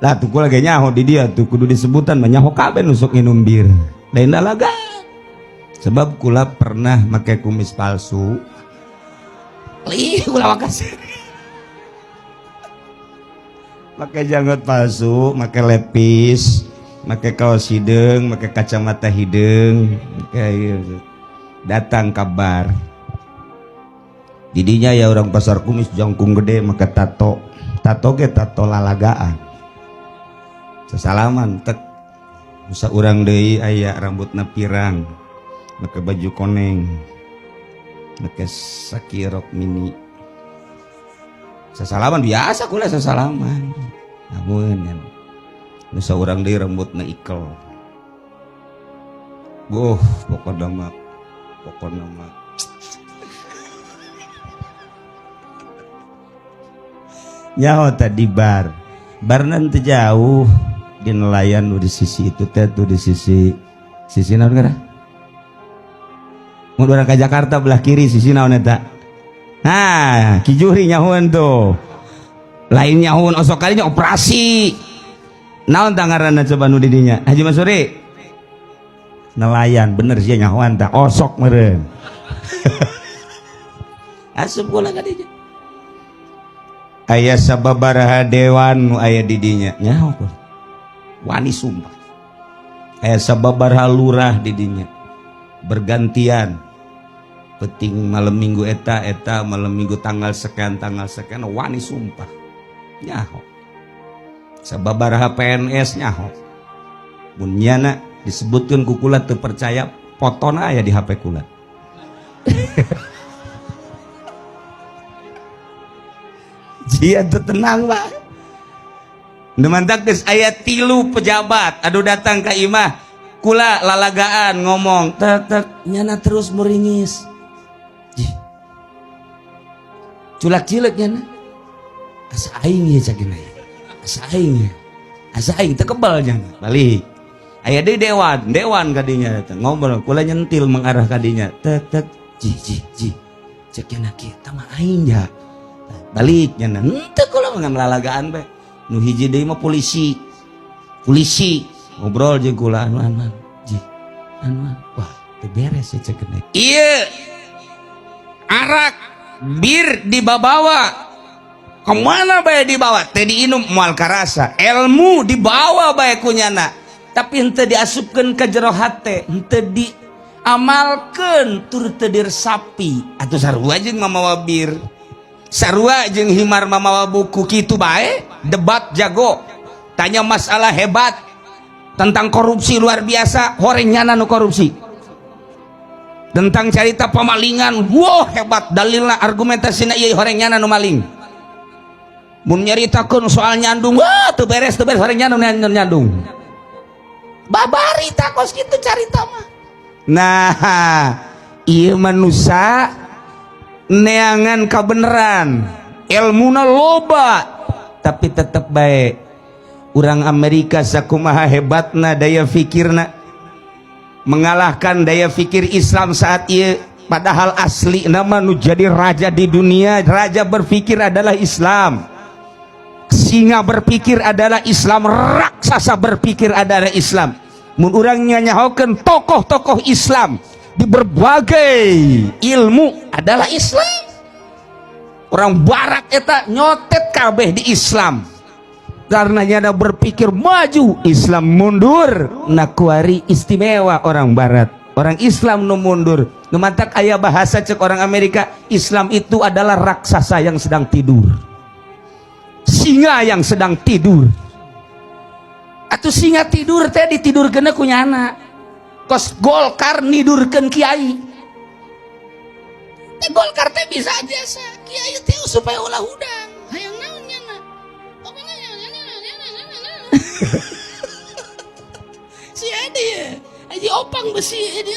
Lah tuh kula ge nyaho di dia tuh kudu disebutan mah nyaho kabeh nu sok nginum bir. Lain lalaga. Sebab kula pernah make kumis palsu. Lih kula makasih. Make janggot palsu, make lepis, make kaos hideung, make kacamata hideung, kayak datang kabar. Didinya ya orang pasar kumis jangkung gede make tato. Tato ge tato lalagaan. Sesalaman tek bisa urang deui aya rambutna pirang, make baju koneng, make sakirok mini. Sesalaman biasa kula sesalaman. Namun kan nu saurang deui rambutna ikel. Goh, pokokna mah nyaho tadi bar. Barna teu jauh di nelayan nu di sisi itu teh tuh di sisi sisi naon ngaran? Mun urang ka Jakarta belah kiri sisi naon eta? Nah, Ki Juhri nyahoan tuh. Lain nyahoan osok kalinya operasi. Naon tah ngaranna coba nu di dinya? Haji Mansuri. Nelayan bener sih nyahoan tah osok meureun. Asup kula ka dinya. Aya sababaraha dewan nu aya di dinya. Nyaho kula. Wani sumpah. Aya sababaraha lurah di dinya. Bergantian. Peting malam minggu eta eta malam minggu tanggal sekian wani sumpah nyaho sababaraha PNS nyaho mun nyana disebutkeun ku kula teu percaya fotona aya di HP kula. Jia teu tenang Pak. Nu mantak geus aya 3 pejabat aduh datang ka imah kula lalagaan ngomong tek tek nyana terus meringis. Culak cilek nyana asa aing ya cagina asa aing ya asa aing teu kebal nyana balik aya deui dewan dewan kadinya datang ngobrol kula nyentil mengarah kadinya tek tek ji ji ji cek nyana kieu tah mah aing ya balik nyana henteu kula mah lalagaan bae nu hiji deui mah polisi polisi ngobrol jeung kula anu anu ji anu wah teu beres ya cek ieu arak bir dibawa kemana bae dibawa teh diinum moal karasa ilmu dibawa bae kunyana tapi henteu diasupkeun ka jero hate henteu diamalkeun tur teu diresapi atuh sarua jeung mamawa bir sarua jeung himar mamawa buku kitu bae debat jago tanya masalah hebat tentang korupsi luar biasa horeng nyana nu korupsi tentang carita pemalingan wow hebat dalilna argumentasina ieu horeng nyana nu maling mun nyaritakeun soal nyandung wah teu beres horeng nyana nu nyandung babari takos kitu carita mah. Nah ieu manusia neangan kabeneran ilmuna loba tapi tetep bae urang Amerika sakumaha hebatna daya fikirna mengalahkan daya fikir Islam saat ieu padahal asli nama nu jadi raja di dunia raja berpikir adalah Islam singa berpikir adalah Islam raksasa berpikir adalah Islam mun urang nyanyahokeun tokoh-tokoh Islam di berbagai ilmu adalah Islam orang barat eta nyotet kabeh di Islam karena nyana berpikir maju Islam mundur nakuari istimewa orang barat orang Islam nu mundur nu mantak aya bahasa cek orang Amerika Islam itu adalah raksasa yang sedang tidur singa yang sedang tidur atau singa tidur teh ditidurkeun ku nyana kos Golkar nidurkeun kiai teh Golkar teh bisa aja sa kiai teh supaya ulah hudang hayang naon nyana si Edi ya Haji Opang besi Edi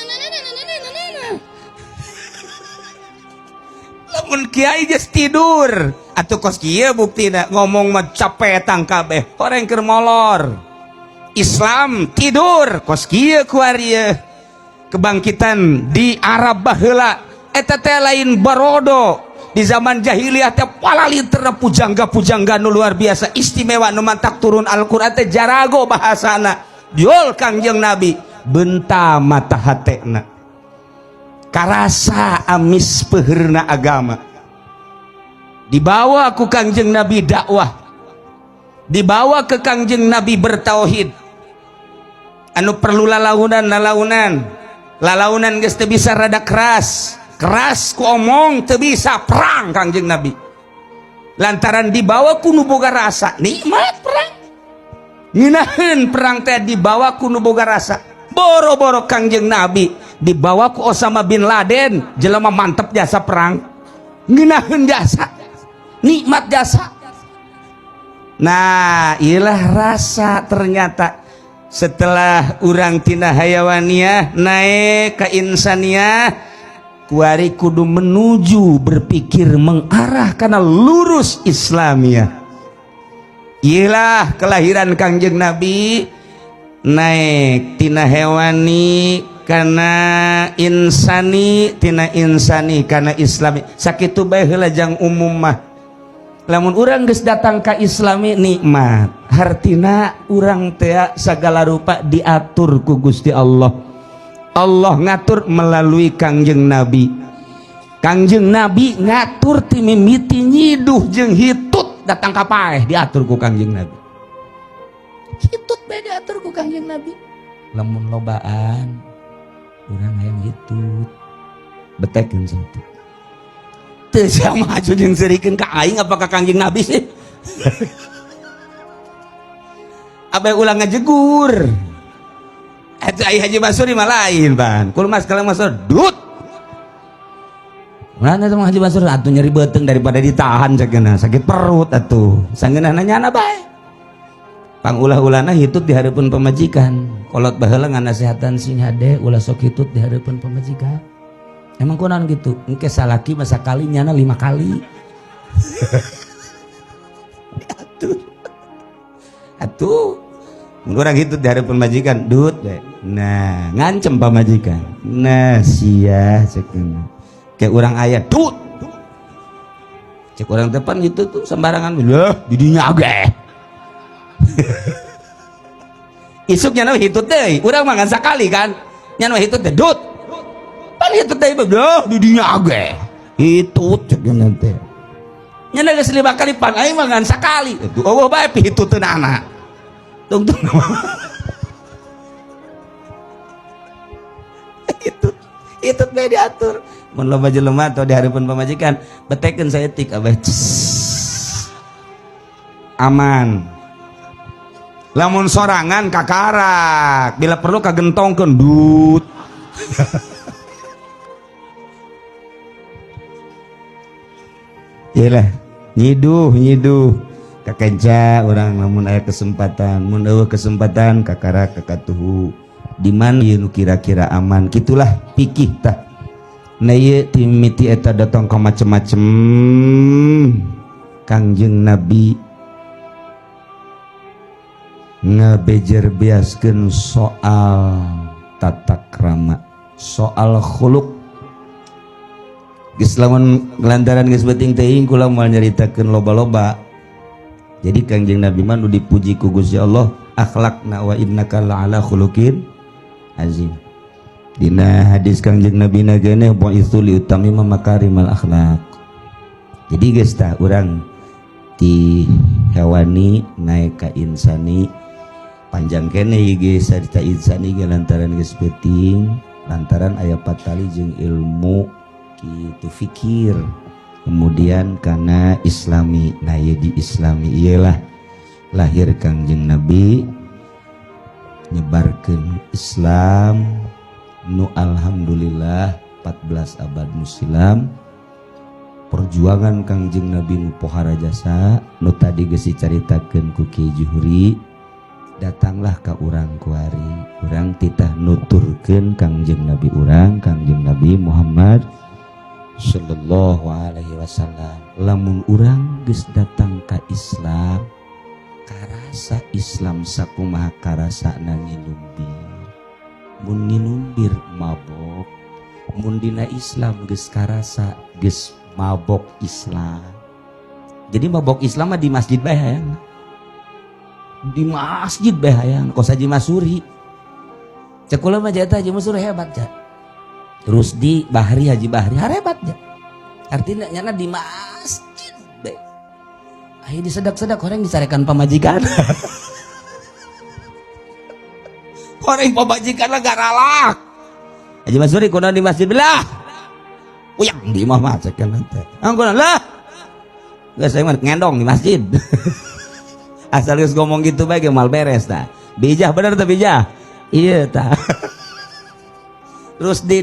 lamun kiai geus tidur atuh kos kieu buktina ngomong mah capetang kabeh horeng keur molor Islam tidur kos kieu kuari kebangkitan di Arab baheula eta teh lain barodo Di zaman jahiliyah teh palaliterna pujangga-pujangga nu luar biasa istimewa nu mantak turun Al-Qur'an teh jarago bahasana. Diol Kangjeng Nabi benta mata hatena. Karasa amis peherna agama. Dibawa ku Kangjeng Nabi dakwah. Dibawa ke Kangjeng Nabi bertauhid. Anu perlu lalaunan lalaunan. Lalaunan geus teu bisa rada keras. Keras ku omong teu bisa perang Kangjeng Nabi. Lantaran dibawa ku nu boga rasa, nikmat perang. Ngeunaheun perang teh dibawa ku nu boga rasa. Boro-boro Kangjeng Nabi dibawa ku Osama bin Laden, jelema mantep jasa perang. Ngeunaheun jasa, nikmat jasa. Nah, ilah rasa ternyata setelah urang tina hayawaniyah naik ke insaniyah, kuari kudu menuju berpikir mengarah karena lurus Islamiyah. Ilah kelahiran Kangjeng Nabi naik tina hewani karena insani, tina insani karena islami. Sakitu bae heula jang umum mah. Lamun urang geus datang ka islami nikmat, hartina urang teh sagala rupa diatur ku Gusti Allah. Allah ngatur melalui Kangjeng Nabi. Kangjeng Nabi ngatur ti mimiti nyiduh jeung hitut datang ka paeh diatur ku Kangjeng Nabi. Hitut bae diatur ku Kangjeng Nabi. Lamun lobaan urang hayang hitut. Betekeun saeutik. Teu sia maju jeung seurikeun ka aing apa ka Kangjeng Nabi sih? Abeh ulang ngajegur. Eta ai Haji Basuri mah lain pan. Kulmas kalau masuk dut. Mana sama Haji Basuri atuh nyeri beuteung daripada ditahan sakeuna sakit perut atuh. Sangeunahna nyana bae. Pangulah-ulahna hitut di hareupeun pamajikan. Kolot baheula nganasehatan sing hade ulah sok hitut di hareupeun pamajikan. Emang kunaon gitu? Engke salaki masa kali nyana 5 kali. Diatur. Atuh mun urang hitut di hareupeun pamajikan dut we. Nah, ngancem pamajikan. Nah, sia cekeun. Kayak urang aya dut. Cek urang depan gitu tuh sembarangan. Lah, didinya ge. Isuk nyana hitut deui. Urang mah ngan sakali kan. Nyana hitut teh dut. Pan hitut deui lah, didinya ge. Hitut cek nyana teh. Nyana geus 5 kali pan aing mah ngan sakali. Atuh eueuh bae pihituteunana. Tungtung. Itu bae diatur. Mun loba jelema atau di hareupeun pamajikan, betekeun saeutik abeh. Aman. Lamun sorangan kakarak, bila perlu kagentongkeun dut. Iyalah, nyiduh nyiduh. Kakenca urang lamun aya kesempatan, mun eueuh kesempatan kakarak kakatuhu. Di mana ieu nu kira-kira aman, kitulah pikih tah. Nah ieu ti mimiti eta datang ka macem-macem. Kangjeng Nabi ngabejer biaskeun soal tata krama, soal khuluq. Geus lamun lantaran geus beuting teuing kula moal nyaritakeun loba-loba. Jadi Kangjeng Nabi mah nu dipuji ku Gusti Allah akhlakna wa innaka la'ala khuluqin azim. Dina hadis Kangjeng Nabi na geneh bu'itsu li utammima makarimal akhlak. Jadi geus tah urang ti hewani naik ka insani panjang keneh ieu geus sarita insani ge lantaran geus peuting, lantaran aya patali jeung ilmu kitu fikir. Kemudian karena islami, nah ieu di islami iyalah lahir Kangjeng Nabi nyebarkeun Islam nu alhamdulillah 14 abad musilam. Perjuangan Kangjeng Nabi nu pohara jasa nu tadi geus dicaritakeun ku Ki Juhri, datanglah ka urang kuari, urang titah nuturkeun Kangjeng Nabi urang, Kangjeng Nabi Muhammad sallallahu alaihi wasallam. Lamun urang geus datang ka Islam, karasa Islam sakumaha karasana nginum bir. Mun nginum bir mabok, mun dina Islam geus karasa geus Mabok Islam. Jadi mabok Islam mah di masjid bae hayang. Di masjid bae hayang kos Haji Masuri. Cek kula mah jata Haji Masuri hebat ja. Terus di Bahri Haji Bahri hebat ja. Artinya nyana di masjid bae. Ayo disedak-sedak orang dicarekan pamajikan. Orang pamajikan lah garalak. Haji Masuri kunaon di masjid lah. Uyang di imah mah cek teh. Angkon lah. Geus saya mah ngendong di masjid. Asal geus ngomong gitu bae ge mal beres tah. Bijah bener teh bijah. Iya tah. Terus di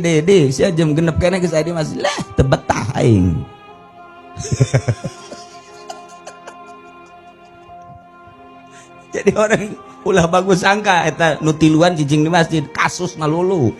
sia jam 6 keneh geus aya di masjid lah teu betah aing. Jadi orang ulah bagus sangka eta nu tiluan cicing di masjid kasus ngalulu.